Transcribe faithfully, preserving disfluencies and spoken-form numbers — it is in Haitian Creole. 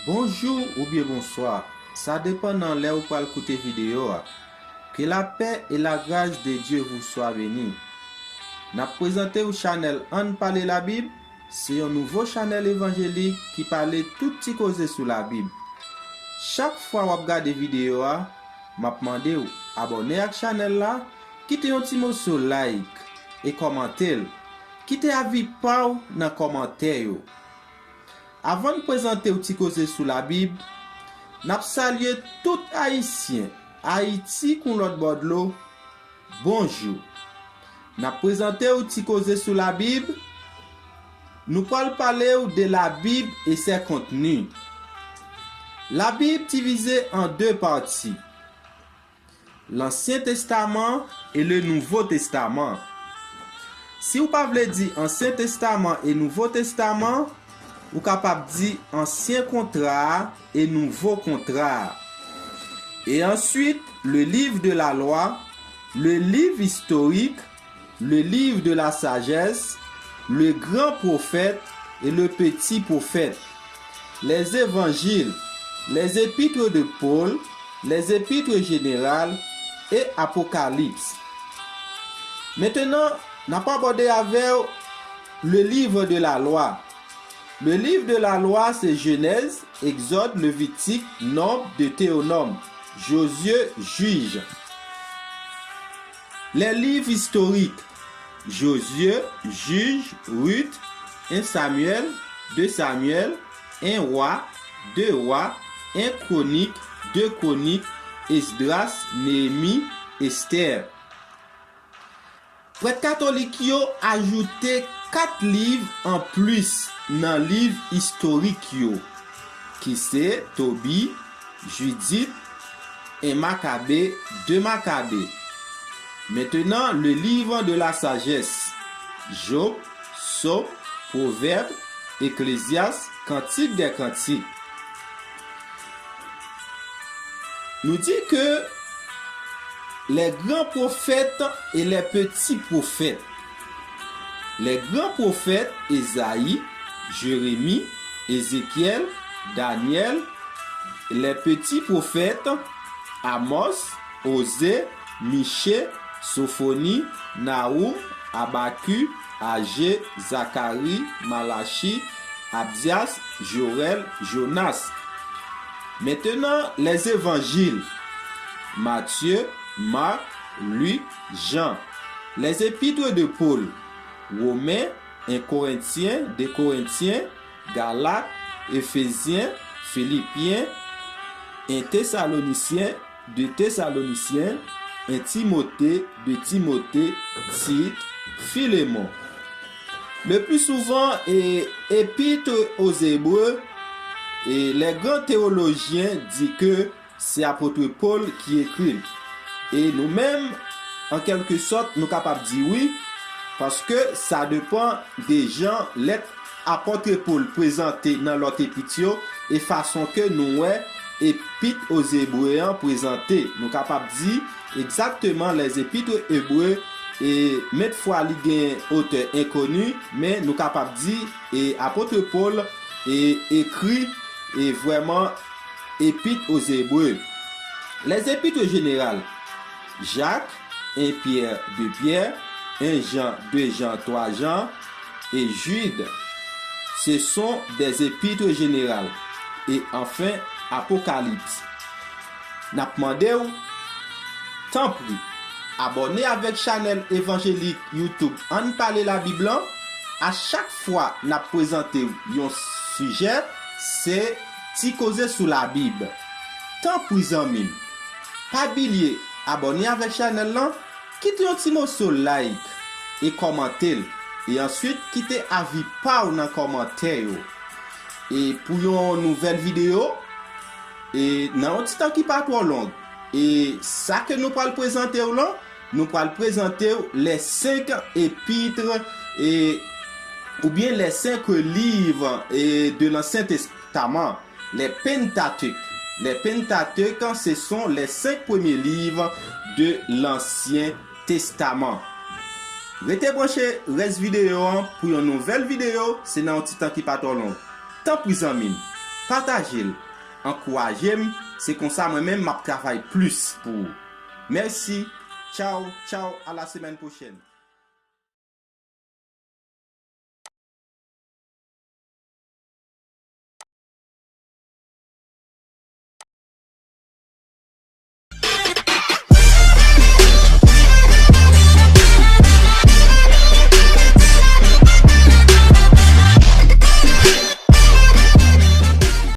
Bonjou oubyen bonswa, sa depann nan lè ou pral koute videyo a. Que la paix et la grâce de Dieu vous soit béni. N ap prezante w chanèl Ann Pale Labib, se yon nouvo chanèl evanjelik ki pale tout ti koze sou Labib. Chak fwa w ap gade videyo a, m ap mande w abòne ak chanèl la, kite yon ti moso like e kòmante l. Kite avi pa w nan kòmantè yo. Avan n prezante w ti koze sou Labib, n ap salye tout Ayisyen, Ayiti kon lòt bò dlo, bonjou. N ap prezante w ti koze sou Labib, nou pral pale w de Labib e sè kontni. Labib divize an de pati. Lansyen Testaman e le Nouvo Testaman. Si w pa vle di Ansyen Testaman e Nouvo Testaman, ou kapab di Ansyen Kontra a e Nouvo Kontra a. E answit, le Livre de la Loi, le Livre historique, le Livre de la Sagesse, le Grand Prophète et le Petit Prophète, les Évangiles, les Épîtres de Paul, les Épîtres générales et Apocalypse. Mentenan, n ap abòde avè w le Livre de la Loi. Le Livre de la Loi, se Genèse, Exode, Levitique, Nombre, Deutéronome, Josue, Juge. Les livres historiques, Josue, Juge, Ruth, un Samuel, deux Samuel, un Roi, deux Rois, un Chronique, deux Chroniques, Esdras, Néhémie, Esther. Prèt katolik yo ajoute kat liv anplis nan liv istorik yo, ki se Tobi, Jidit, un Maccabée, deux Maccabées. Maintenant, le livre de la sagesse, Job, Somme, Proverbes, Ecclésiaste, Cantique des Cantiques. Nou di ke les grands prophètes et les petits prophètes. Les grands prophètes, Ezayi, Jeremi, Ezekyèl, Danyèl, les petits prophètes, Amos, Oze, Miche, Sofoni, Nawoum, Abaku, Aje, Zakari, Malachi, Abdyas, Joèl, Jonas. Maintenant, les évangiles, Matthieu, Marc, Luc, Jean. Les épîtres de Paul, Romains, un Corinthiens, deux Corinthiens, Galates, Éphésiens, Philippiens, un Thessaloniciens, deux Thessaloniciens, un Timothée, deux Timothée, Tite, Philémon. Le plus souvent, et Épître aux Hébreux, et les grands théologiens disent que c'est apôtre Paul qui écrit. E nou menm, an kèlke sòt, nou kapab di wi, paske sa depann de jan lèt apòt Pòl prezante nan lòt epit yo, e fason ke nou wè epit aux Hébreux an prezante. Nou kapab di egzakteman les épîtres hébreux, e maintes fois li gen otè enkoni, men nou kapab di e apòt Pòl e ekri e vrèman epit aux Hébreux. Les épîtres générales, Jacques, un Pierre, deux Pierre, un Jean, deux Jean, trois Jean, et Jude, ce sont des épîtres générales. Et enfin, Apocalypse. N ap mande w, tanpri, abòne avèk chanèl evanjelik YouTube Ann Pale Labib lan. A chak fwa n ap prezante w yon sijè, se ti koze sou Labib. Tanpri zanmi m, pa bliye abòne avèk chanèl lan, kite yon ti moso like e kòmante l, e answit kite avi pa w nan kòmantè yo. E pou yon nouvèl videyo, e nan yon ti tan ki pa twò long, e sa ke nou pral prezante w lan, nou pral prezante w les cinq épîtres, e, oubyen les cinq livres, e, de l'Ancien Testament, les Pentateuch. Les Pentateuch, ce sont les cinq premiers livres de l'Ancien Testament. Rete branche rès videyo an pou yon nouvèl videyo, se nan yon ti tan ki pa twò long. Tanpri zanmi m. Pataje l, ankouraje m, se konsa mwen menm m ap travay plis pou ou. Mèsi, tchaw, tchaw, a la semèn pwochèn.